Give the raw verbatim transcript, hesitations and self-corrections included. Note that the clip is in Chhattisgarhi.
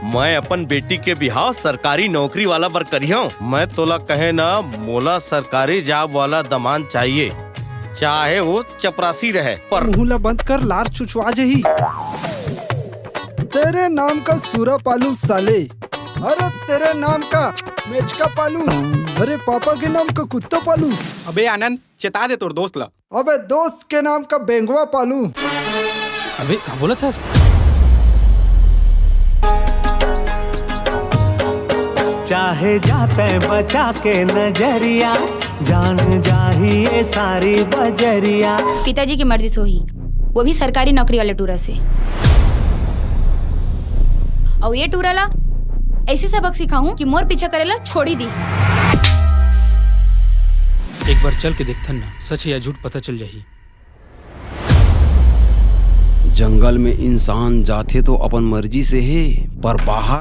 मैं अपन बेटी के बिहाव सरकारी नौकरी वाला बर करिहंव। मैं तोला कहे ना, मोला सरकारी जॉब वाला दमांद चाहिए, चाहे वो चपरासी रहे, पर मुंह ला बंद कर, लार चुचवा जही। तेरे नाम का सूरा पालू साले, अरे तेरे नाम का मेचका पालू, अरे पापा के नाम का कुत्ता पालू। अबे आनंद, चेता दे तोर दोस्त ला। अबे दोस्त के नाम का बेंगवा पालू। अबे का बोलत हस? चाहे जाते बचा के नजरिया, जान जाही ये सारी बजरिया। पिताजी की मर्जी से होही, वो भी सरकारी नौकरी वाले टूरा से। अउ ये टूरा ला ऐसे सबक सिखाहूं कि मोर पीछा करे ला छोड़ी दी। एक बार चल के देखथन ना, सच या झूठ पता चल जाही। जंगल में इंसान जाथे तो अपन मर्जी से हे, पर बाहर